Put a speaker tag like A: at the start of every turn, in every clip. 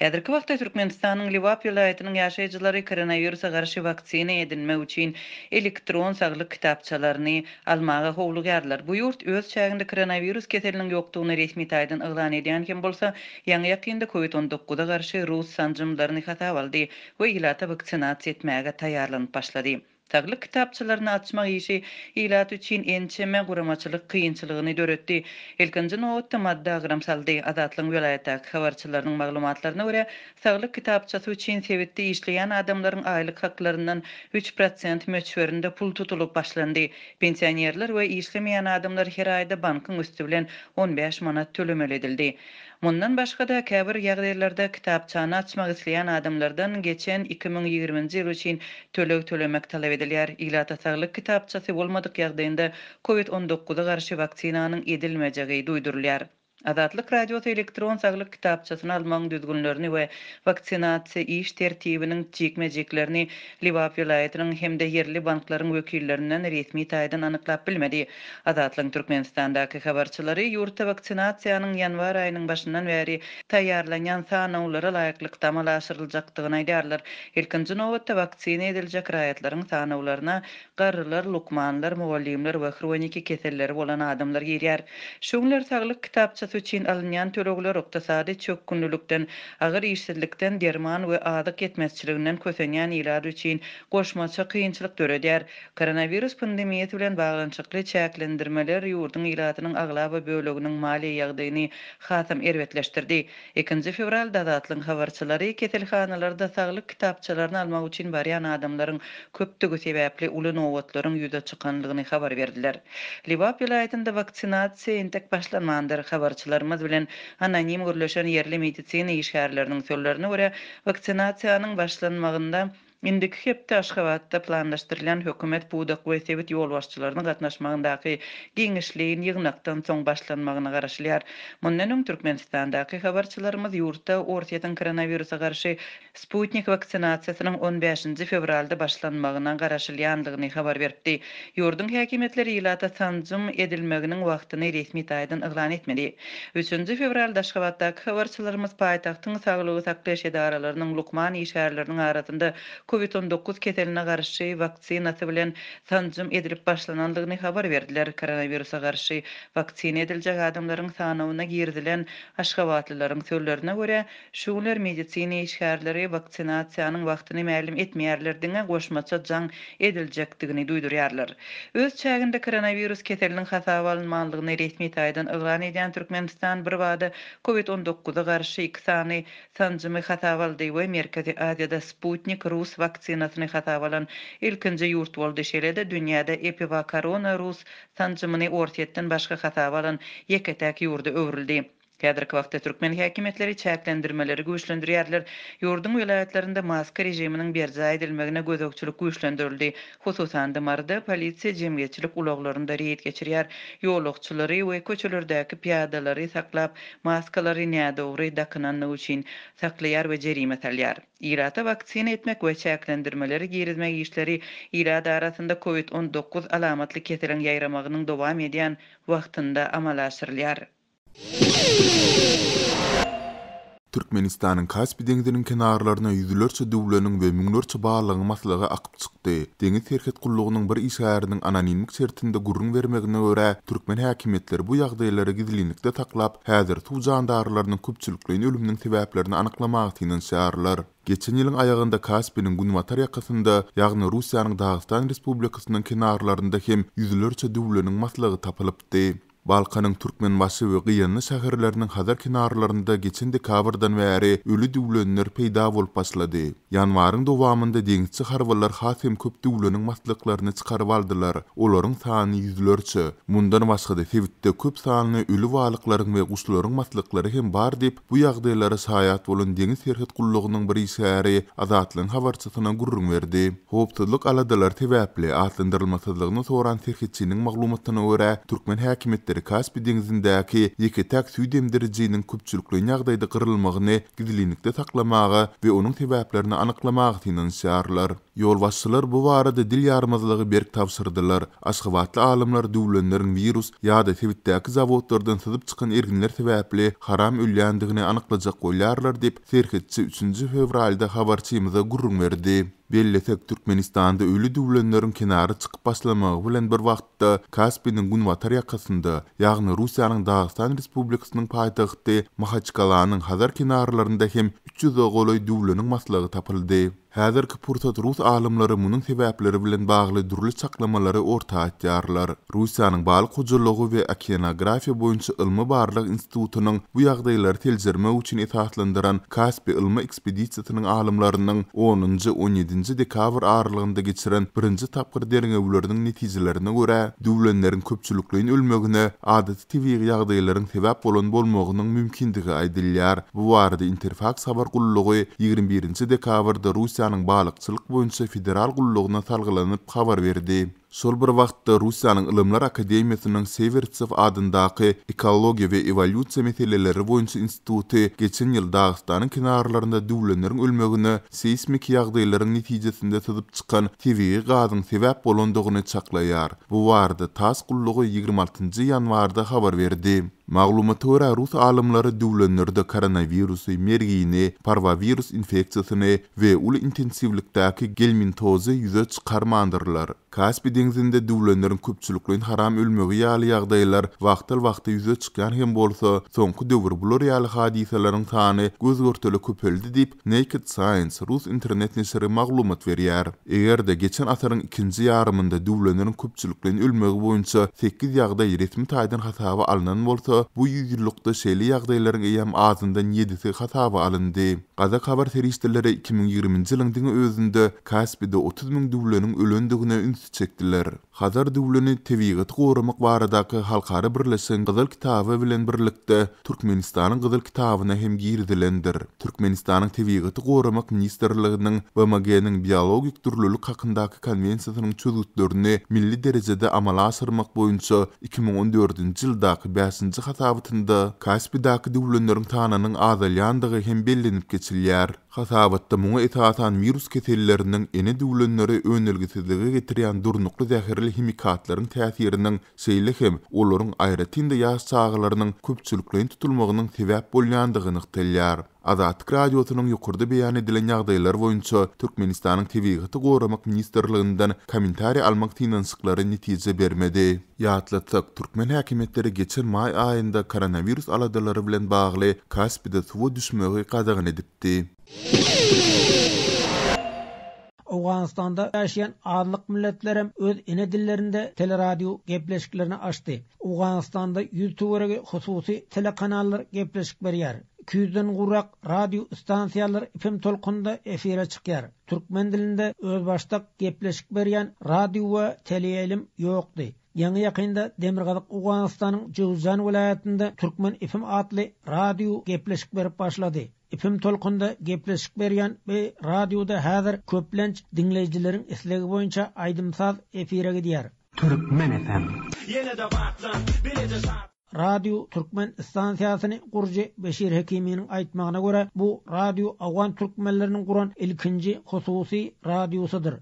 A: Häzirki wagtda Türkmenistanyň Lebap welaýatynyň ýaşaýjylary koronawirusa garşy waksina edinmek üçin elektron saglyk kitapçalaryny almaga howlugýarlar. Bu ýurt öz çäginde koronawirus keseliniň ýokdugyny resmi taýdan yglan edýän hem bolsa, ýaňy-ýakynda covid 19 a garşy rus sanjymlaryny hasaba aldy we ilata waksinasiýa etmäge taýýarlanyp başlady. Saglyk kitapçalaryny açmak işi ilat üçin ençeme guramaçylyk kynçylygyny döretdi. Ilkinji nobatda maddy agram saldy. Azatlygyň welaýatdaky habarçylarynyň maglumatlaryna görä, saglyk kitapçasy üçin sebitde işleýän adamlaryň aýlyk haklaryndan 3% möçberinde pul tutulyp başlandy. Pensionerler we işlemeýän adamlar her aýda bankyň üsti bilen 15 manat tölemeli edildi. Mundan başga-da, käbir ýagdaýlarda kitapçany açmak isleýän adamlardan geçen 2020-nji ýyl üçin töleg tölemek talap edilýär. Ilata saglyk kitapçasy bolmadyk ýagdaýynda covid 19-a garşy waksinanyň edilmejegi duýdurylýar. Azatlyk Radiosy elektron saglyk kitapçasyny almagyň düzgünlerini we waksinasiýa iş tertibiniň jikme-jiklerini Lebap welaýatynyň hem-de ýerli banklaryň wekillerinden resmi taýdan anyklap bilmedi. Azatlygyň Türkmenistandaky habarçylary ýurtda waksinasiýanyň ýanwar aýynyň başyndan bäri taýýarlanýan sanawlara laýyklykda amala aşyryljakdygyny aýdýarlar. Ilkinji nobatda waksina ediljek raýatlaryň sanawlaryna garrylar, lukmanlar, mugallymlar we hroniki keselleri bolan adamlar girýär. Şu günler saglyk kitapçasy üçin alynýan tölegler ykdysady çökgünlilikden, agyr işsizlikden, derman we azyk ýetmezçiliginden kösenýän ilat üçin goşmaça kynçylyk döredýär. Koronawirus pandemiýasy bilen baglanyşykly çäklendirmeler ýurduň ilatynyň aglaba böleginiň maliýe ýagdaýyny hasam erbetleşdirdi. Ikinji fewralda Azatlygyň habarçylary keselhanalarda saglyk kitapçalaryny almak üçin barýan adamlaryň köpdügi sebäpli uly nobatlaryň ýüze çykandygyny habar berdiler. Lebap welaýatynda waksinasiýa entek başlanmandyr. Habarçylarymyz bilen anonim gürleşen ýerli medisina işgärleriniň sözlerine görä, waksinasiýanyň başlanmagynda Indiki hepde Aşgabatda planlaşdyrylýan hökümet, pudak we sebit ýolbaşçylarynyň gatnaşmagyndaky giňişleýin ýygnakdan soň başlanmagyna garaşylýar. Mundan öň Türkmenistandaky habarçylarymyz ýurtda Orsýetiň koronawirusa garşy Sputnik waksinasiýasynyň on bäşinji fewralda başlanmagyna garaşylýandygyny habar beripdi. Ýurduň häkimiýetleri ilata sanjym edilmeginiň wagtyny resmi taýdan yglan etmedi. Üçünji fewralda Aşgabatdaky habarçylarymyz paýtagtyň saglygy saklaýyş edaralarynyň lukman işgärleriniň arasynda covid 19 keseline garşy waksinasy bilen sanjym edilip başlanandygyny habar berdiler. Koronawirusa garşy waksina ediljek adamlaryň sanawyna girizilen aşgabatlylaryň sözlerine görä, Şu günler medisina işgärleri waksinasiýanyň wagtyny mälim etmeýärler, diňe goşmaça jaň ediljekdigini duýdurýarlar. Öz çäginde koronawirus keseliniň hasaba alynmanlygyny resmi taýdan yglan edýän Türkmenistan birbada covid 19-a garşy iki sany sanjymy hasaba aldy we Merkezi Aziýada Sputnik rus waksinasyny hasaba alan ilkinji ýurt boldy, şeýle-de dünýäde EpiVaCorona rus sanjymyny Orsýetden başga hasaba alan ýeke-täk ýurda öwrüldi. Häzirki wagtda türkmen häkimiýetleri çäklendirmeleri güýçlendirýärler. Ýurduň welaýatlarynda maska režiminiň berjaý edilmegine gözegçilik güýçlendirildi. Hususan-da, Maryda polisiýa jemgyýetçilik ulaglarynda reýd geçirýär. Ýolagçylary we köçelerdäki pyýadalary saklap, maskalary nädogry dakynandygy üçin saklaýar we jerime salýar. Ilata waksina etmek we çäklendirmeleri girizmek işleri ilat arasynda covid 19 alamatly keseliň ýaýramagynyň dowam edýän wagtynda amala aşyrylýar.
B: Türkmenistanyň Kaspi deňziniň kenarlaryna ýüzlerçe düwleniň we müňlerçe balygyň maslygy akyp çykdy. Deňiz serhet gullugynyň bir işgäriniň anonimlik şertinde gürrüň bermegine görä, türkmen häkimiýetleri bu ýagdaýlary gizlinlikde saklap, häzir suw jandarlarynyň köpçülikleýin ölüminiň sebäplerini anyklamaga synanyşýarlar. Geçen ýylyň aýagynda Kaspiniň günbatar ýakasynda, ýagny Russiýanyň Dagystan Respublikasynyň kenarlarynda hem ýüzlerçe düwleniň maslygy tapylypdy. Balkanyň Türkmenbaşy we Gyýanly şäherleriniň Hazar kenarlarynda geçen dekabrdan bäri öli düwlenler peýda bolup başlady. Ýanwaryň dowamynda deňizçi harbylar has hem köp düwleniň maslyklaryny çykaryp aldylar, olaryň sany ýüzlerçe. Mundan başga-da sebitde köp sanly öli balyklaryň we guşlaryň maslyklary hem bar diýip, bu ýagdaýlara şaýat bolan deňiz serhet gullugynyň bir işgäri Azatlygyň habarçysyna gürrüň berdi. Howpsuzlyk aladalary sebäpli atlandyrylmasyzlygyny soran serhetçiniň maglumatyna görä, türkmen häkimiýetleri. häkimiýetleri Kaspi deňzindäki ýeke-täk süýt emdirijiniň köpçülikleýin ýagdaýda gyrylmagyny gizlinlikde saklamaga we onuň sebäplerini anyklamaga synanyşýarlar. Ýolbaşçylar bu barada dil ýarmazlygy berk tabşyrdylar. Aşgabatly alymlar düwlenleriň wirus ýa-da sebitdäki zawodlardan syzyp çykan erginler sebäpli haram ölýändigini anyklajak bolýarlar diýip, serhetçi üçünji fewralda habarçymyza gürrüň berdi. Bellesek, Türkmenistanda öli düwlenleriň kenara çykyp başlamagy bilen bir wagtda, Kaspiniň günbatar ýakasynda, ýagny Russiýanyň Dagystan Respublikasynyň paýtagty Mahaçkalanyň Hazar kenarlarynda hem üç ýüze golaý düwleniň maslygy tapyldy. Häzirki pursat rus alymlary munuň sebäpleri bilen bagly dürli çaklamalary orta atýarlar. Russiýanyň Balyk hojalygy we okeanografiýa boýunça ylmy-barlag institutynyň bu ýagdaýlary seljermek üçin esaslandyran Kaspi ylmy ekspedisiýasynyň alymlarynyň onunjy, on ýedinji dekabr aralygynda geçiren birinji tapgyr derňewleriniň netijelerine görä, düwlenleriň köpçülikleýin ölmegine adaty tebigy ýagdaýlaryň sebäp bolan bolmagynyň mümkindigi aýdylýar. Bu barada Interfaks habar gullugy 21 nji dekabrda Russiýanyň Balykçylyk boýunça federal gullugyna salgylanyp habar berdi. Şol bir wagtda, Russiýanyň Ylymlar akademiýasynyň Sewertsew adyndaky Ekologiýa we ewolýusiýa meseleleri boýunça instituty geçen ýyl Dagystanyň kenarlarynda düwlenleriň ölmegine seýsmiki ýagdaýlaryň netijesinde syzyp çykan tebigy gazyň sebäp bolandygyny çaklaýar. Bu barada tass gullugy 26 nji ýanwarda habar berdi. Maglumata görä, rus alymlary düwlenlerde koronawirusy, mergini, parwowirus infeksiýasyny we uly intensiwlikdäki gelmintozy ýüze çykarmandyrlar. Kaspi deňzinde düwlenleriň köpçülikleýin haram ölmegi ýaly ýagdaýlar wagtal-wagta ýüze çykýan hem bolsa, soňky döwür bular ýaly hadysalaryň sany göz-görtele köpeldi diýip, Naked Science rus internet neşiri maglumat berýär. Eger-de geçen asyryň ikinji ýarymynda düwlenleriň köpçülikleýin ölmegi boýunça sekiz ýagdaý resmi taýdan hasaba alnan bolsa, bu ýüzýyllykda şeýle ýagdaýlaryň eýýäm azyndan ýedisi hasaba alyndy. Gazak habar serişdeleri 2020-nji ýylyň diňe özünde Kaspide 30 müň düwleniň ölendigine ünsi çekdiler. Hazar düwleni Tebigaty goramak baradaky halkara birleşigiň Gyzyl kitaby bilen birlikde Türkmenistanyň Gyzyl kitabyna hem girizilendir. Türkmenistanyň Tebigaty goramak ministrliginiň BMG-niň Biologik dürlülik hakyndaky konwensiýasynyň çözgütlerini milli derejede amala aşyrmak boýunça 2014-nji ýyldaky bäşinji hasabatynda Kaspidäki düwlenleriň sanynyň azalýandygy hem bellenip geçilýär. Hasabatda muňa esasan wirus keselleriniň ene düwlenleri önelgesizlige getirýän durnukly zäherli himikatlaryň täsiriniň, şeýle hem olaryň aýratyn-da ýaş çagalarynyň köpçülikleýin tutulmagynyň sebäp bolýandygy nygtalýar. Azatlyk Radiosynyň ýokarda beýan edilen ýagdaýlar boýunça Türkmenistanyň Tebigaty goramak ministrliginden kommentariý almak synanyşyklary netije bermedi. Ýatlatsak, türkmen häkimiýetleri geçen maý aýynda koronawirus aladalary bilen bagly Kaspide suwa düşmegi gadagan edipdi.
C: Owganystanda ýaşaýan azlyk milletlerem öz ene dillerinde teleradio gepleşiklerini açdy. Owganystanda ýüz töweregi hususy telekanallar gepleşik berýär. Iki ýüzden gowrak radio stansiýalar FM tolkunynda efire çykýar. Türkmen dilinde özbaşdak gepleşik berýän radio we teleýaýlym ýokdy. Ýaňy-ýakynda Demirgazyk Owganystanyň Jöwüzjan welaýatynda Türkmen FM atly radio gepleşik berip başlady. FM tolkunda gepleşik berýän bu radioda häzir köplenç diňleýjileriň islegi boýunça aýdym-saz efire gidýär.
D: Türkmen FM.
E: Ýene-de batlan, bileje şat.
C: Radio Türkmen stansiýasyny gurujy Beşir Hekiminiň aýtmagyna görä, bu radio owgan türkmenleriniň guran ilkinji hususy radiosydyr.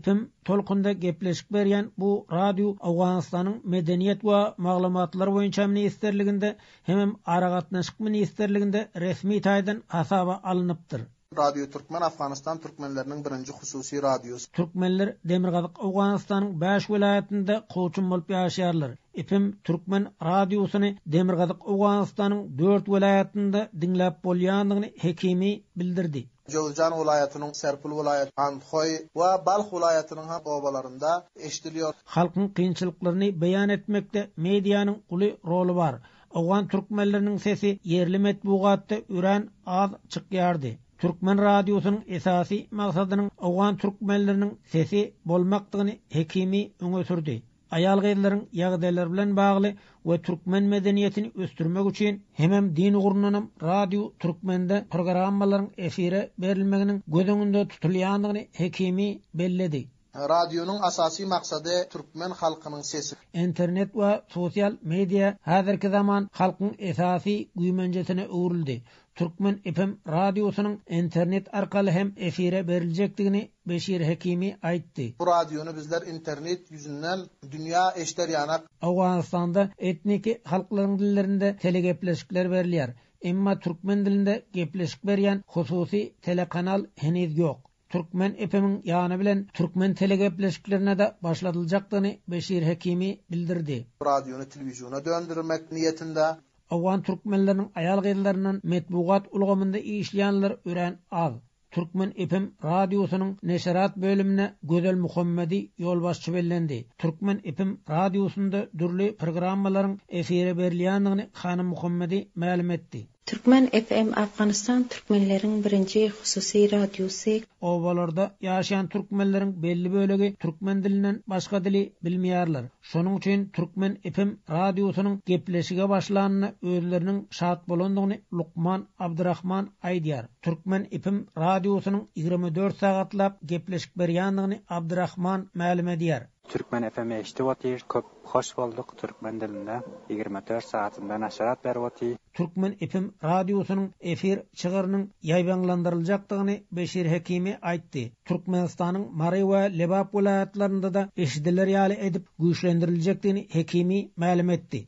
C: FM tolkunda gepleşik berýän bu radio Owganystanyň Medeniýet we maglumatlar boýunça ministrliginde hemem Aragatnaşyk ministrliginde resmi taýdan hasaba alnypdyr.
F: Radio Türkmen Afganystan türkmenleriniň birinji hususy radiosy.
C: Türkmenler Demirgazyk Owganystanyň bäş welaýatynda kowçum bolup ýaşaýarlar. FM türkmen radiosyny Demirgazyk Owganystanyň dört welaýatynda diňläp bolýandygyny Hekimi bildirdi.
F: Jöwüzjan welaýatynyň Serpul welaýat, Andhoý we Balh welaýatynyň hem obalarynda eşidilýär.
C: Halkyň kynçylyklaryny beýan etmekde medianyň uly roly bar. Owgan türkmenleriniň sesi ýerli metbugatda örän az çykýardy. Türkmen radiosynyň esasy maksadynyň owgan türkmenleriniň sesi bolmakdygyny Hekimi öňe sürdi. Aýal-gyzlaryň ýagdaýlary bilen bagly we türkmen medeniýetini ösdürmek üçin hemem din ugrundanam Radio Türkmende programmalaryň efire berilmeginiň göz öňünde tutulýandygyny Hekimi belledi.
F: Radionyň asasy maksady türkmen halkynyň sesi.
C: Internet we sosial media häzirki zaman halkyň esasy güýmenjesine öwrüldi. Türkmen FM radiosynyň internet arkaly hem efire beriljekdigini Beşir Hekimi aýtdy.
F: Bu radiony bizler internet ýüzünden dünýä eşder ýanak.
C: Owganystanda etniki halklaryň dillerinde telegepleşikler berilýär. Emma türkmen dilinde gepleşik berýän hususy telekanal heniz ýok. Türkmen FM-iň ýany bilen türkmen telegepleşiklerine-de başladyljakdygyny Beşir Hekimi bildirdi.
F: Radiony telewiziona döndürmek niýetinde.
C: Owgan türkmenleriniň aýal-gyzlaryndan metbugat ulgamynda işleýänler örän az. Türkmen FM radiosynyň neşirat bölümine Gözel Muhammedi ýolbaşçy bellendi. Türkmen FM radiosynda dürli programmalaryň efire berilýändigini Hanym Muhammedi mälim etdi.
D: Türkmen FM Afganystan türkmenleriň birinji hususy radiosy.
C: Obalarda ýaşaýan türkmenleriň belli bölegi türkmen dilinden başga dili bilmeýärler. Şonuň üçin Türkmen FM radiosynyň gepleşige başlanyna özleriniň şat bolandygyny Lukman Abdyrahman aýdýar. Türkmen FM radiosynyň 24 sagatlap gepleşik berýändigini Abdyrahman mälim edýär.
G: Türkmen FM eşdip otyr köp hoş bolduk türkmen dilinde 24 sagatynda naşarat berip otyr.
C: Türkmen FM radiosynyň efir çygrynyň ýaýbaňlandyryljakdygyny Beşir Hekimi aýtdy. Türkmenistanyň Mary we Lebap welaýatlarynda-da eşidiler ýaly edip güýçlendiriljekdigini Hekimi mälim etdi.